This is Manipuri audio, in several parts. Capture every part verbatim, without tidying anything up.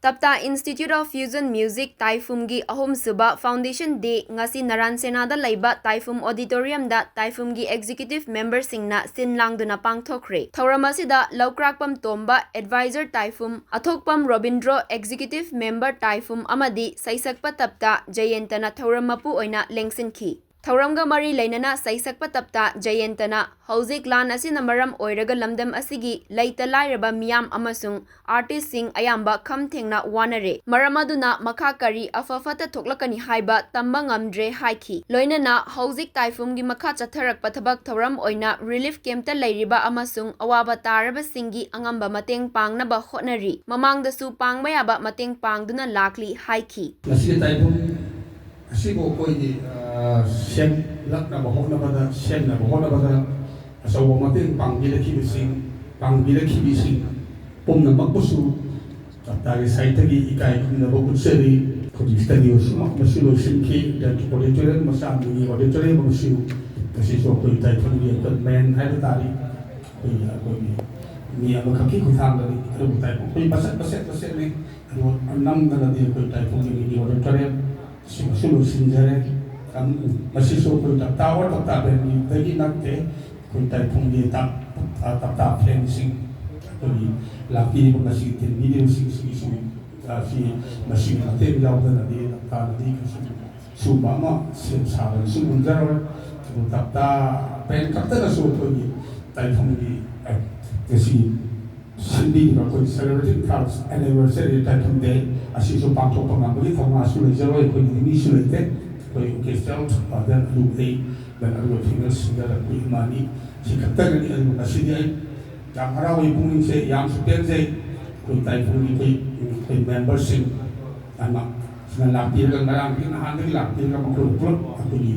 ꯇꯞꯇꯥ Institute of Fusion Music ꯇꯥꯏꯐꯨꯝꯒꯤ ꯑꯍꯨꯝꯁꯨꯕ Foundation Day ꯉꯁꯤ ꯅꯔꯥꯟ ꯁꯦꯅꯥꯗ ꯂꯩꯕ ꯇꯥꯏꯐꯨꯝ Auditoriumꯗ ꯇꯥꯏꯐꯨꯝꯒꯤ Executive Memberꯁꯤꯡꯅ ꯁꯤꯟ ꯂꯥꯡꯗꯨꯅ ꯄꯥꯡꯊꯣꯛꯈ꯭ꯔꯦ꯫ ꯊꯧꯔꯝ ꯑꯁꯤꯗ ꯂꯧꯀ꯭ꯔꯥꯛꯄꯝ ꯇꯣꯝꯕ, Advisor ꯇꯥꯏꯐꯨꯝ, ꯑꯊꯣꯛꯄꯝ ꯔꯣꯕꯤꯟꯗ꯭ꯔꯣ, Executive Member ꯇꯥꯏꯐꯨꯝ, ꯑꯃꯗꯤ ꯁꯩꯁꯛꯄ ꯇꯞꯇꯥ ꯖꯌꯦꯟꯇꯅ ꯊꯧꯔꯝ ꯃꯄꯨ ꯑꯣꯏꯅ ꯂꯦꯡꯁꯤꯟꯈꯤ꯫ ꯊꯧꯔꯝꯒ ꯃꯔꯤ ꯂꯩꯅꯅ ꯁꯩꯁꯛꯄ ꯇꯞꯇꯥ ꯖꯌꯦꯟꯇꯅ ꯍꯧꯖꯤꯛ ꯂꯥꯟ ꯑꯁꯤꯅ ꯃꯔꯝ ꯑꯣꯏꯔꯒ ꯂꯝꯗꯝ ꯑꯁꯤꯒꯤ ꯂꯩꯇ ꯂꯥꯏꯔꯕ ꯃꯤꯌꯥꯝ ꯑꯃꯁꯨꯡ artistꯁꯤꯡ ꯑꯌꯥꯝꯕ ꯈꯝ ꯊꯦꯡꯅ ꯋꯥꯅꯔꯦ, ꯃꯔꯝ ꯑꯗꯨꯅ ꯃꯈꯥ ꯀꯔꯤ ꯑꯐ ꯐꯠꯇ ꯊꯣꯛꯂꯛꯀꯅꯤ ꯍꯥꯏꯕ ꯇꯝꯕ ꯉꯝꯗ꯭ꯔꯦ ꯍꯥꯏꯈꯤ꯫ ꯂꯣꯏꯅꯅ ꯍꯧꯖꯤꯛ ꯇꯥꯏꯐꯨꯝꯒꯤ ꯃꯈꯥ ꯆꯠꯊꯔꯛꯄ ꯊꯕꯛ ꯊꯧꯔꯝ ꯑꯣꯏꯅ relief campꯇ ꯂꯩꯔꯤꯕ ꯑꯃꯁꯨꯡ ꯑꯋꯥꯕ ꯇꯥꯔꯕꯁꯤꯡꯒꯤ ꯑꯉꯝꯕ ꯃꯇꯦꯡ ꯄꯥꯡꯅꯕ ꯍꯣꯠꯅꯔꯤ꯫ ꯃꯃꯥꯡꯗꯁꯨ ꯄꯥꯡꯕ ꯌꯥꯕ ꯃꯇꯦꯡ ꯄꯥꯡꯗꯨꯅ ꯂꯥꯛꯂꯤ ꯍꯥꯏꯈꯤ꯫ ꯉꯁꯤꯒꯤ ꯇꯥꯏꯐꯨꯝ ꯑꯁꯤꯕꯨ ꯑꯩꯈꯣꯏꯒꯤ, ꯑ, ꯁꯦꯝꯂꯛꯅꯕ ꯍꯣꯠꯅꯕꯗ, ꯁꯦꯝꯅꯕ ꯍꯣꯠꯅꯕꯗ ꯑꯆꯧꯕ ꯃꯇꯦꯡ ꯄꯥꯡꯕꯤꯔꯛꯈꯤꯕꯁꯤꯡ, ꯄꯥꯡꯕꯤꯔꯛꯈꯤꯕꯁꯤꯡ ꯄꯨꯝꯅꯃꯛꯄꯨꯁꯨ ꯇꯞꯇꯥꯒꯤ ꯁꯥꯏꯠꯇꯒꯤ ꯏꯀꯥꯏ ꯈꯨꯝꯅꯕ ꯎꯠꯆꯔꯤ꯫ ꯍꯧꯖꯤꯛꯇꯒꯤ ꯃꯁꯤ ꯂꯣꯏꯁꯤꯟꯈꯤ꯫ ꯑꯗꯨꯒ auditorium ꯃꯆꯥ, mini auditorium ꯑꯃꯁꯨ ꯉꯁꯤꯁꯨ ꯑꯩꯈꯣꯏ ꯇꯥꯏꯐꯨꯝꯒꯤ ꯑꯩꯈꯣꯏ main ꯍꯥꯏꯕ ꯇꯥꯔꯦ, ꯑꯩꯈꯣꯏꯒꯤ, ꯑꯩꯈꯣꯏꯒꯤ ꯃꯤ ꯑꯃꯈꯛꯀꯤ ꯈꯨꯠꯊꯥꯡꯗꯅꯤ꯫ ꯑꯗꯨꯕꯨ ꯇꯥꯏꯐꯨꯝ ꯑꯩꯈꯣꯏ ꯃꯆꯦꯠ ꯃꯆꯦꯠ ꯃꯆꯦꯠꯅꯤ꯫ ꯑꯗꯨꯒ ꯅꯝꯗꯅꯗꯤ ꯑꯩꯈꯣꯏ ꯇꯥꯏꯐꯨꯝꯒꯤ mini auditorium ꯁꯤꯃꯁꯨ ꯂꯣꯏꯁꯤꯟꯖꯔꯦ꯫ ꯃꯁꯤꯁꯨ ꯑꯩꯈꯣꯏ ꯇꯞꯇꯥ or ꯇꯞꯇꯥ bandꯗꯒꯤ ꯅꯠꯇꯦ, ꯑꯩꯈꯣꯏ ꯇꯥꯏꯐꯨꯝꯒꯤ ꯇꯞ-, ꯇꯞꯇꯥ fansꯁꯤꯡ, ꯑꯩꯈꯣꯏꯒꯤ ꯂꯥꯛꯄꯤꯔꯤꯕ ꯉꯁꯤꯒꯤ ꯇꯤꯟꯕꯤꯔꯤꯕꯁꯤꯡꯁꯤꯒꯤꯁꯨ, ꯑ, ꯁꯤ, ꯃꯁꯤꯒꯤ ꯃꯇꯦꯡ ꯌꯥꯎꯗꯅꯗꯤ ꯇꯞꯇꯥꯅꯗꯤ ꯀꯩꯁꯨ ꯁꯤꯒꯨꯝꯕ ꯑꯃ ꯁꯦꯝ ꯁꯥꯕꯗꯁꯨ ꯉꯝꯖꯔꯣꯏ꯫ ꯑꯗꯨ ꯇꯞꯇꯥ band ꯈꯛꯇꯅꯁꯨ ꯑꯩꯈꯣꯏꯒꯤ ꯇꯥꯏꯐꯨꯝꯒꯤ, ꯑ, ꯉꯁꯤ ꯁꯤꯟꯕꯤꯔꯤꯕ ꯑꯩꯈꯣꯏ celebrating third anniversary ꯇꯥꯏꯐꯨꯝ day ꯑꯁꯤꯁꯨ ꯄꯥꯡꯊꯣꯛꯄ ꯉꯝꯕꯒꯤ ꯊꯧꯅꯥꯁꯨ ꯂꯩꯖꯔꯣꯏ꯫ ꯑꯩꯈꯣꯏꯒꯤꯗꯤ ꯃꯤꯁꯨ ꯂꯩꯇꯦ꯫ ꯑꯩꯈꯣꯏ orchestral, then ꯑꯗꯨ ꯑꯩ, then ꯑꯗꯨꯒ female singer ꯑꯩꯈꯣꯏ ꯏꯃꯥꯅꯤ꯫ ꯁꯤ ꯈꯛꯇꯅꯤ꯫ ꯑꯗꯨꯕꯨ ꯉꯁꯤꯗꯤ ꯑꯩ ꯌꯥꯝ ꯍꯔꯥꯎꯏ, ꯄꯨꯛꯅꯤꯡꯁꯦ ꯌꯥꯝꯁꯨ ꯄꯦꯟꯖꯩ꯫ ꯑꯩꯈꯣꯏ ꯇꯥꯏꯐꯨꯝꯒꯤ ꯑꯩꯈꯣꯏ, ꯑꯩꯈꯣꯏ memberꯁꯤꯡ ꯑꯃ ꯁꯤꯅ ꯂꯥꯛꯄꯤꯔꯒ, ꯉꯔꯥꯡꯗꯒꯤ ꯅꯍꯥꯟꯗꯒꯤ ꯂꯥꯛꯄꯤꯔꯒ ꯃꯈꯣꯏ ꯄꯨꯂꯞ ꯑꯩꯈꯣꯏꯒꯤ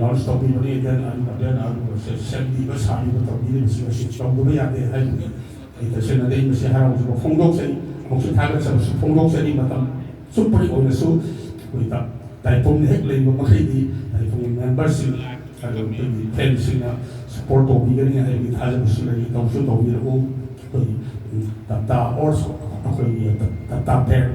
launch ꯇꯧꯕꯤꯕꯅꯤ꯫ Then ꯑꯗꯨꯒ, then ꯑꯗꯨꯒ ꯁꯦ-, ꯁꯦꯝꯕꯤꯕ ꯁꯥꯕꯤꯕ ꯇꯧꯕꯤꯔꯤꯕꯁꯤ ꯑꯁꯤ ꯇꯧꯗꯕ ꯌꯥꯗꯦ ꯍꯥꯏꯕꯒꯤ ꯑꯩ ꯇꯁꯦꯡꯅꯗꯤ ꯑꯩ ꯃꯁꯤ ꯍꯔꯥꯎꯖꯕ ꯐꯣꯡꯗꯣꯛꯆꯔꯤ꯫ ꯑꯃꯨꯛꯁꯨ ꯊꯥꯒꯠꯆꯕꯁꯨ ꯐꯣꯡꯗꯣꯛꯆꯔꯤ꯫ ꯃꯇꯝ ꯆꯨꯞꯄꯒꯤ ꯑꯣꯏꯅꯁꯨ ꯑꯩꯈꯣꯏ ꯇꯥ-, ꯇꯥꯏꯐꯨꯝ ꯍꯦꯛ ꯂꯩꯕ ꯃꯈꯩꯗꯤ ꯇꯥꯏꯐꯨꯝꯒꯤ memberꯁꯤꯡ, ꯑꯗꯨꯒ ꯑꯩꯈꯣꯏꯒꯤ fansꯁꯤꯡꯅ support ꯇꯧꯕꯤꯒꯅꯤ ꯍꯥꯏꯕꯒꯤ ꯊꯥꯖꯕꯁꯨ ꯂꯩ꯫ ꯇꯧꯁꯨ ꯇꯧꯕꯤꯔꯛꯎ꯫ ꯑꯩꯈꯣꯏꯒꯤ, ꯎꯝ, ꯇꯞꯇꯥ or ꯑꯩꯈꯣꯏꯒꯤ ꯇꯞꯇꯥ ꯕꯦꯟ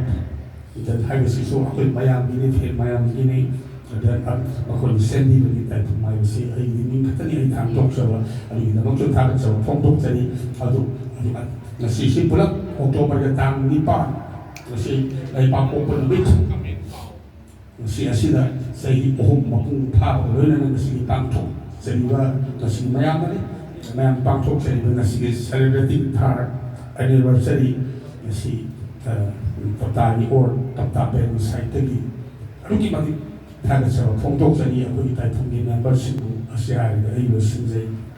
ꯍꯥꯏꯕꯁꯤꯁꯨ ꯑꯩꯈꯣꯏ ꯃꯌꯥꯝꯒꯤꯅꯤ, ꯐꯦꯟ ꯃꯌꯥꯝꯒꯤꯅꯤ꯫ ꯑꯗ ꯃꯈꯣꯏꯅ ꯁꯦꯝꯕꯤꯕꯒꯤ ꯇꯥꯏꯕꯪ ꯍꯥꯏꯕꯁꯤ ꯑꯩꯒꯤ ꯃꯤꯡ ꯈꯛꯇꯅꯤ ꯑꯩ ꯊꯥꯡꯗꯣꯛꯆꯕ, ꯑꯗꯨꯒꯤꯗꯃꯛꯁꯨ ꯊꯥꯒꯠꯆꯕ ꯐꯣꯡꯗꯣꯛꯆꯔꯤ꯫ ꯑꯗꯨ ꯉꯁꯤꯁꯤ ꯄꯨꯂꯞ ꯑꯣꯛꯇꯣꯕꯔꯒꯤ ꯇꯥꯡ ꯅꯤꯄꯥꯟ, ꯉꯁꯤ ꯂꯩꯕꯥꯛꯄꯣꯛꯄ ꯅꯨꯃꯤꯠ, ꯉꯁꯤ ꯑꯁꯤꯗ ꯆꯍꯤ ꯑꯍꯨꯝ ꯃꯄꯨꯡ ꯐꯥꯕꯒ ꯂꯣꯏꯅꯅ ꯉꯁꯤꯒꯤ ꯄꯥꯡꯊꯣꯛꯆꯔꯤꯕ, ꯉꯁꯤ ꯃꯌꯥꯝꯅ ꯃꯌꯥꯝ ꯄꯥꯡꯊꯣꯛꯆꯔꯤꯕ ꯉꯁꯤꯒꯤ celebrating third anniversary, ꯉꯁꯤ ꯇꯞꯇꯥꯒꯤ ꯑꯣꯔ ꯇꯞꯇꯥ ꯕꯦꯟꯒꯤ ꯁꯥꯏꯠꯇꯒꯤ ꯑꯗꯨꯛꯀꯤ ꯃꯇꯤꯛ ꯊꯥꯒꯠꯆꯕ ꯐꯣꯡꯗꯣꯛꯆꯔꯤ꯫ ꯑꯩꯈꯣꯏꯒꯤ ꯇꯥꯏꯐꯨꯡꯒꯤ ꯃꯦꯝꯕꯔꯁꯤꯡꯕꯨ ꯑꯁꯤ ꯍꯥꯏꯔꯒ ꯑꯩ ꯂꯣꯏꯁꯤꯟꯖꯩ꯫